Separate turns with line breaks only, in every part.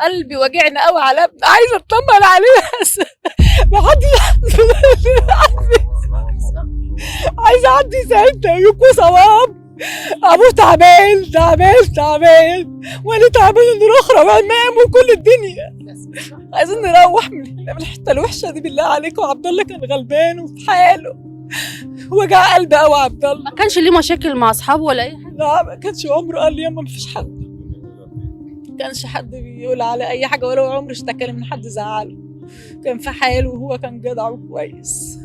قلبي وجعني قوي على ابني، عايزه اطمن عليه بس محدش عايزه حد يساعدنا يكون صواب. ابوه تعبان تعبان تعبان، وانا تعبان الاخرى وعمام وكل الدنيا. عايزين نروح من هنا من الحتة الوحشة دي بالله عليكم. عبد الله كان غلبان وفي حاله، وجع قلبي قوي عبد الله.
ما كانش ليه مشاكل مع اصحابه ولا اي حاجة؟
لا ما كانش عمره قال لي ياما، ما فيش حد، ما كانش حد بيقول على اي حاجة، ولا عمره اشتكى من حد زعله. كان في حاله وهو كان جدع وكويس.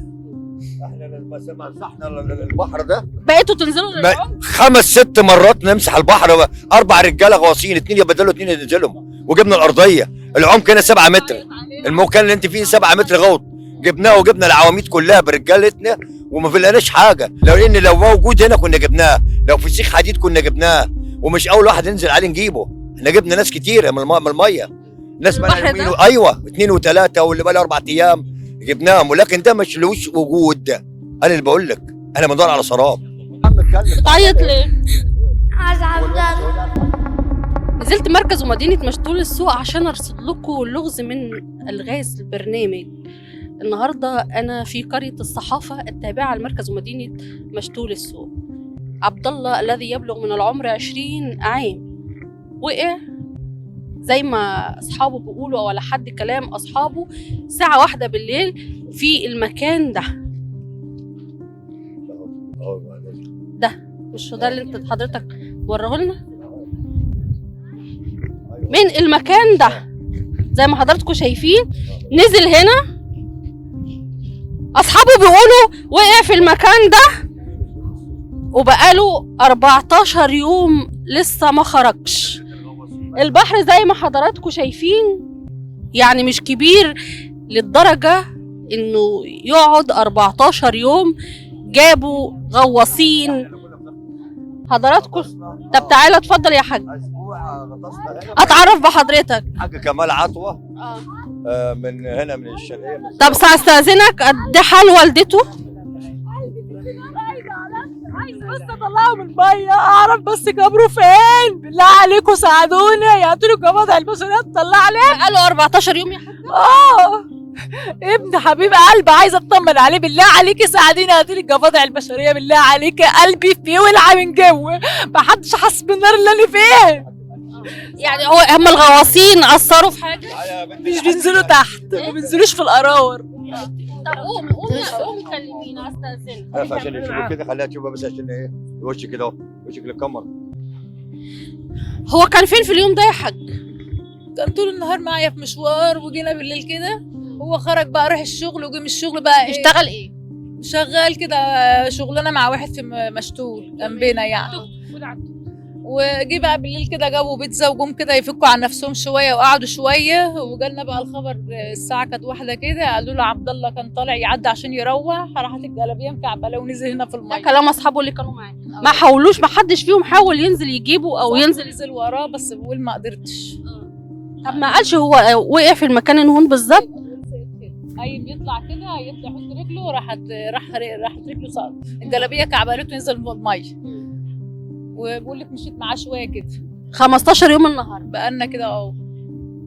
احنا لما مسحنا البحر ده
بقيتوا تنزلوا للعمق؟
5 6 مرات نمسح البحر، 4 رجاله غواصين، 2 يبدلوا 2 ينزلوا، وجبنا الارضية. العمق هنا 7 متر، المكان اللي انت فيه 7 متر غوط، جبناه وجبنا العواميد كلها برجالتنا وما في لقيناش حاجة. لو ان لو موجود هنا كنا جبناه، لو في سيخ حديد كنا جبناه، ومش اول واحد ينزل عليه نجيبه. احنا جبنا ناس كتيرة من المية، ناس بقى
البحر ده؟
ايوه 2 و3 واللي بقى له 4 ايام جبناهم، ولكن ده مش لوش وجود. انا اللي بقول لك انا بدور على سراب.
بتعيط ليه؟
عايز عبد الله.
نزلت مركز ومدينة مشتول السوق عشان أرصد لكم لغز من ألغاز البرنامج. النهاردة أنا في قرية الصحافة التابعة لمركز ومدينة مشتول السوق. عبد الله الذي يبلغ من العمر 20 عام وقع زي ما أصحابه بيقولوا أو على حد كلام أصحابه الساعة 1 بالليل في المكان ده. مش ده اللي انت حضرتك وريه لنا؟ من المكان ده زي ما حضراتكم شايفين نزل هنا، اصحابه بيقولوا وقع في المكان ده وبقاله 14 يوم لسه ما خرجش. البحر زي ما حضراتكم شايفين يعني مش كبير للدرجة انه يقعد 14 يوم. جابوا غواصين حضراتكم. طب تعالى اتفضل يا حاج، اتعرف بحضرتك.
حاج كمال عطوه من هنا من الشرقية.
طب استاذنك قد حال والدته؟
عايز بس اطلعه من المية، اعرف بس قبره فين. بالله عليكم ساعدونا، يعطوني الجواب البشرية تطلع لي.
بقاله 14 يوم يا حاج.
ابن حبيب قلبي عايزه اطمن عليه، بالله عليكي ساعديني، هاتي لي الجفادع البشرية بالله عليكي. قلبي فيه ولعه من جوه، محدش حاسس بالنار اللي انا فيه.
يعني هو هم الغواصين قصروا في حاجة؟
مش بينزلوا تحت، ما بينزلوش في القراور.
طب قوم قوم قوم كلمينا استاذنك.
عشان يشوفوا كده، خليها تشوفها بس عشان ايه وشك كده اهو، وشك للكاميرا.
هو كان فين في اليوم ده يا حاج؟
كان طول النهار معايا في مشوار، وجينا بالليل كده هو خرج بقى راح الشغل، وجي من الشغل بقى إيه؟
اشتغل ايه؟
شغال كده شغلانة مع واحد في مشتول جنبنا يعني. وجي بقى بالليل كده جابوا بيتزا وجم كده يفكوا عن نفسهم شوية وقعدوا شوية، وجالنا بقى الخبر الساعة كانت 1 كده، قالوا له عبد الله كان طالع يعدي عشان يروح، راحت الجلابية مكعبله ونزل هنا في
ده
المية.
كلام اصحابه اللي كانوا معاه. ما حاولوش، ما حدش فيهم حاول ينزل يجيبه او ينزل؟
نزل وراه بس بيقول ما قدرتش.
طب ما قالش هو وقع في المكان هون بالظبط؟
قايم يطلع كده، يطلع يحط رجله، راحت رجله سقط، الجلابية كعبلته نزل في المية. وبقول لك مشيت معاه شوية كده.
15 يوم النهارده
بقالنا كده اهو.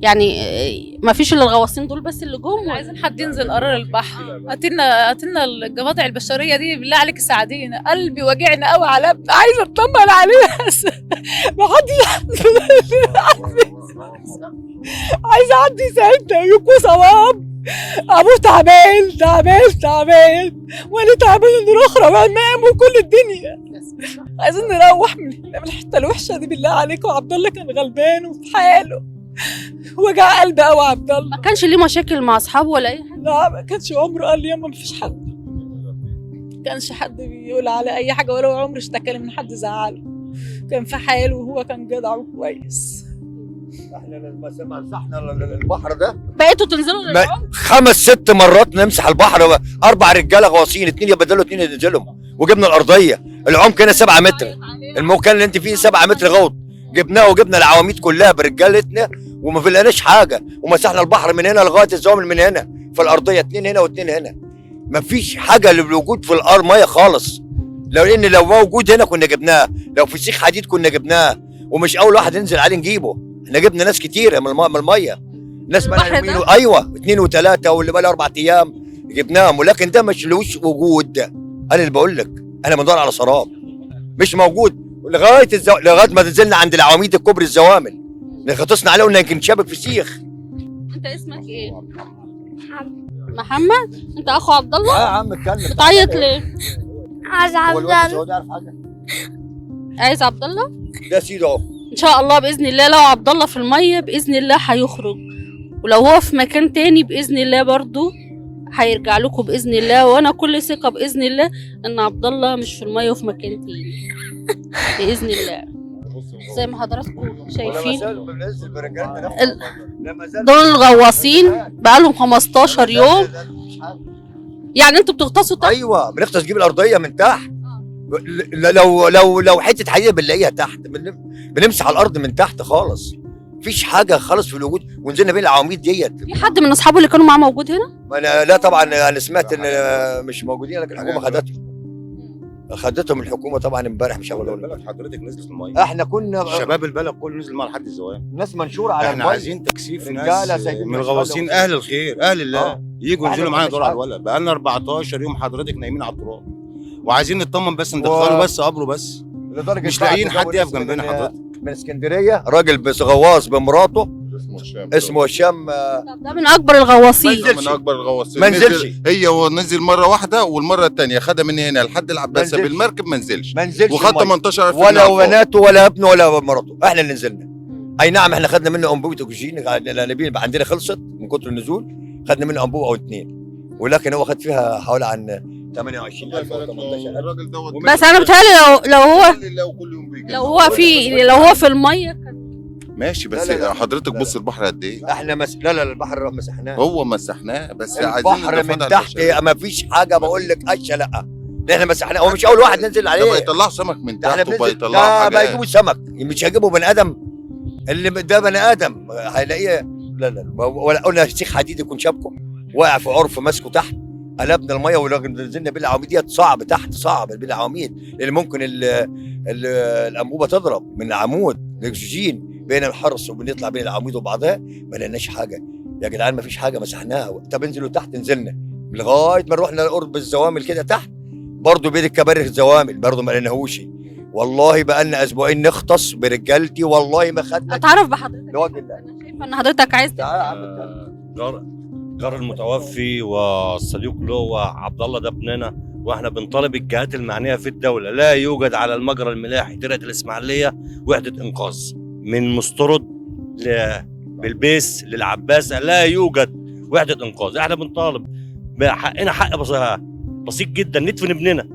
يعني ما فيش الا الغواصين دول بس اللي جم؟
عايزين حد ينزل قرار البحر، هاتلنا الجفادع البشرية دي بالله عليك ساعدينا. قلبي وجعني قوي على ابني، عايزه اطمن عليه بس محدش عايزه حد يساعدنا يكون صواب. ابوه تعبان تعبان تعبان، وانا تعبان الاخرى وعمام وكل الدنيا. عايزين نروح من هنا من الحتة الوحشة دي بالله عليكم. عبد الله كان غلبان وفي حاله، وجع قلبي قوي عبد الله.
ما كانش ليه مشاكل مع اصحابه ولا اي حاجة؟
لا ما كانش عمره قال لي ياما، ما فيش حد، ما كانش حد بيقول على اي حاجة، ولا عمره اشتكى من حد زعله. كان في حاله وهو كان جدع وكويس.
احنا لما مسحنا البحر ده
بقيتوا تنزلوا للعمق؟
5 6 مرات نمسح البحر، 4 رجاله غواصين، 2 يبدلوا 2 ينزلوا، وجبنا الارضية. العمق هنا 7 متر، المكان اللي انت فيه 7 متر غوط، جبناه وجبنا العواميد كلها برجالتنا وما في لقيناش حاجة، ومسحنا البحر من هنا لغاية الزوامل من هنا في الارضية، 2 هنا و2 هنا. مفيش حاجة للوجود في الارض مية خالص. لو ان لو موجود هنا كنا جبناه، لو في سيخ حديد كنا جبناه، ومش اول واحد ينزل عليه نجيبه. احنا جبنا ناس كتيرة من المية، ناس بقى
البحر
يومين
ده؟
ايوه 2 و3 واللي بقى له 4 ايام جبناهم، ولكن ده مش لهوش وجود. انا اللي بقول لك انا بندور على سراب مش موجود لغاية لغاية ما نزلنا عند العواميد الكوبري الزوامل، غطسنا عليه قلنا يمكن شابك فسيخ.
انت اسمك ايه؟
محمد.
محمد؟ انت اخو عبد الله؟
اه يا عم اتكلم.
بتعيط ليه؟
عايز
هو
عبد
الواد
الله.
هو ده يعرف حاجة؟
عايز عبد الله؟
ده سيده اهو.
ان شاء الله باذن الله لو عبد الله في المية باذن الله هيخرج، ولو هو في مكان تاني باذن الله برضو هيرجع لكم باذن الله، وانا كل ثقة باذن الله ان عبد الله مش في المية وفي مكان تاني باذن الله. زي ما حضراتكم شايفين دول الغواصين بقالهم 15 يوم. يعني انتوا بتغطسوا تحت؟
ايوه بنغطس، نجيب الارضية من تحت. لو لو لو حتة حديده بنلاقيها تحت، بنمسح الارض من تحت خالص، مفيش حاجة خالص في الوجود. ونزلنا بين العواميد ديت.
في حد من اصحابه اللي كانوا معاه موجود هنا؟
ما أنا لا طبعا انا سمعت ان مش موجودين، لكن الحكومة خدتهم الحكومة طبعا امبارح. مش هقول لك
البلد حضرتك نزلت المية،
احنا كنا
شباب البلد كله نزل المية لحد الزوال.
ناس منشورة على
احنا
المية.
عايزين تكثيف
رجالة
ناس
سايبين
من الغواصين، اهل الخير اهل الله، يجوا ينزلوا معانا يدوروا على الولد. بقى لنا 14 يوم حضرتك نايمين على التراب، وعايزين نطمن بس، ندخله بس قبره بس،
لدرجة
مش لاقيين حد يقف جنبنا حضرتك.
من اسكندرية راجل بس غواص بمراته اسمه هشام،
ده من اكبر الغواصين،
من اكبر الغواصين.
ما نزلش
هي ونزل مرة واحدة، والمرة الثانية خدها من هنا لحد العباسية بالمركب، ما نزلش وخد 18000
ولا بناته ولا ابنه ولا مراته. احنا اللي نزلنا. اي نعم احنا خدنا منه انبوبة اكسجين، الانابيب عندنا خلصت من كتر النزول، خدنا منه انبوبة او 2، ولكن هو خد فيها حوالي عن 28000 او 18000.
الراجل دوت.
بس انا بتهيألي لو هو لو هو في المية
ماشي. بس
لا لا لا.
حضرتك
لا.
بص البحر قد ايه؟
احنا لا لا البحر مسحناه،
هو مسحناه، بس عايزين
البحر من تحت ما فيش حاجة. بقول لك قشه لا، احنا مسحناه. هو مش اول واحد ننزل عليه،
ده بيطلعوا سمك من تحت وبيطلعوا
حاجات. ده بيجيبوا سمك، مش هيجيبوا بني ادم. اللي ده بني ادم هيلاقيه. لا لا ولا قلنا سيخ حديد يكون شابكه واقع في عرف ماسكه تحت، قلبنا المية ونزلنا بالعواميد ديت. صعب تحت، صعب بالعواميد، لان ممكن الانبوبة تضرب من العمود الاكسجين بين الحرس، وبنطلع بين العواميد وبعضها ما لقيناش حاجة يا جدعان، ما فيش حاجة مسحناها. طب انزلوا تحت، نزلنا لغاية ما رحنا قرب الزوامل كده تحت، برضه بين الكباري الزوامل برضه ما لقيناهوش. والله بقى لنا اسبوعين نغطس برجالتي، والله ما خدنا.
اتعرف بحضرتك
لوجه الله،
انا شايفه ان حضرتك عايز
جار المتوفي والصديق له وعبد الله ده ابننا، واحنا بنطالب الجهات المعنية في الدولة. لا يوجد على المجرى الملاحي ترعه الاسماعيلية وحده انقاذ من مسترد بالبيس للعباسه، لا يوجد وحده انقاذ. احنا بنطالب بحقنا، حق بسيط جدا، ندفن ابننا،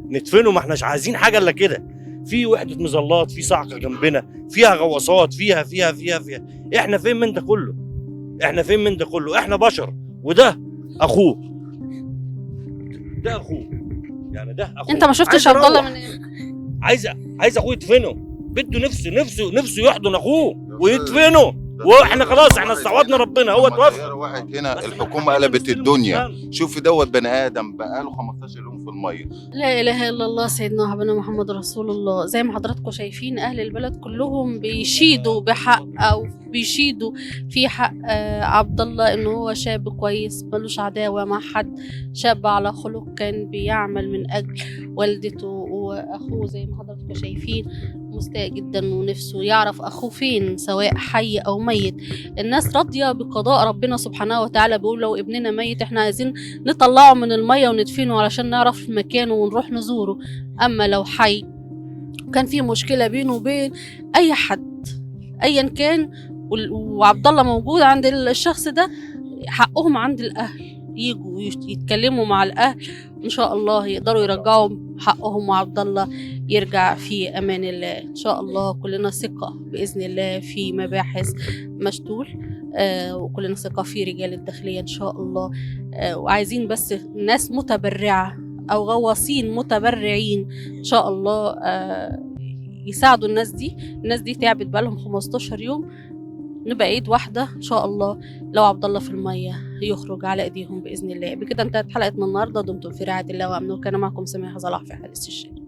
ندفنه، ما احناش عايزين حاجة الا كده. في وحده مظلات، في صعقه جنبنا، فيها غواصات، فيها فيها فيها فيها. احنا فين من ده كله؟ احنا فين من ده كله؟ احنا بشر، وده اخوه، ده اخوه، يعني ده اخوه.
انت ما شفتش عبد الله من ايه؟
عايز اخوه يدفنه، بده نفسه نفسه نفسه يحضن اخوه ويدفنه، واحنا خلاص احنا استعوضنا ربنا، هو توفى.
واحد هنا الحكومة قلبت الدنيا. شوف دوت بني ادم بقاله 15 يوم في المية.
لا اله الا الله، سيدنا وحبيبنا محمد رسول الله. زي ما حضراتكم شايفين اهل البلد كلهم بيشيدوا بحق، او بيشيدوا في حق عبد الله، ان هو شاب كويس ملوش عداوة مع حد، شاب على خلق، كان بيعمل من اجل والدته واخوه. زي ما حضراتكم شايفين مستاء جدا ونفسه يعرف اخوه فين، سواء حي او ميت. الناس راضية بقضاء ربنا سبحانه وتعالى، بيقول لو ابننا ميت احنا عايزين نطلعه من المية وندفنه علشان نعرف مكانه ونروح نزوره. اما لو حي كان في مشكلة بينه وبين اي حد ايا كان، وعبد الله موجود عند الشخص ده، حقهم عند الاهل، يجوا يتكلموا مع الاهل ان شاء الله يقدروا يرجعوا حقهم، وعبد الله يرجع في امان الله ان شاء الله. كلنا ثقة باذن الله في مباحث مشتول، وكلنا ثقة في رجال الداخلية ان شاء الله، وعايزين بس ناس متبرعه او غواصين متبرعين ان شاء الله، يساعدوا الناس دي. الناس دي تعبت بقالهم 15 يوم، نبقى ايد واحدة ان شاء الله. لو عبد الله في المية يخرج على ايديهم باذن الله. بكده انتهت حلقتنا النهارده، دمتم في رعاية الله وامنه. كان معكم سميحة صلاح في حديث الشارع.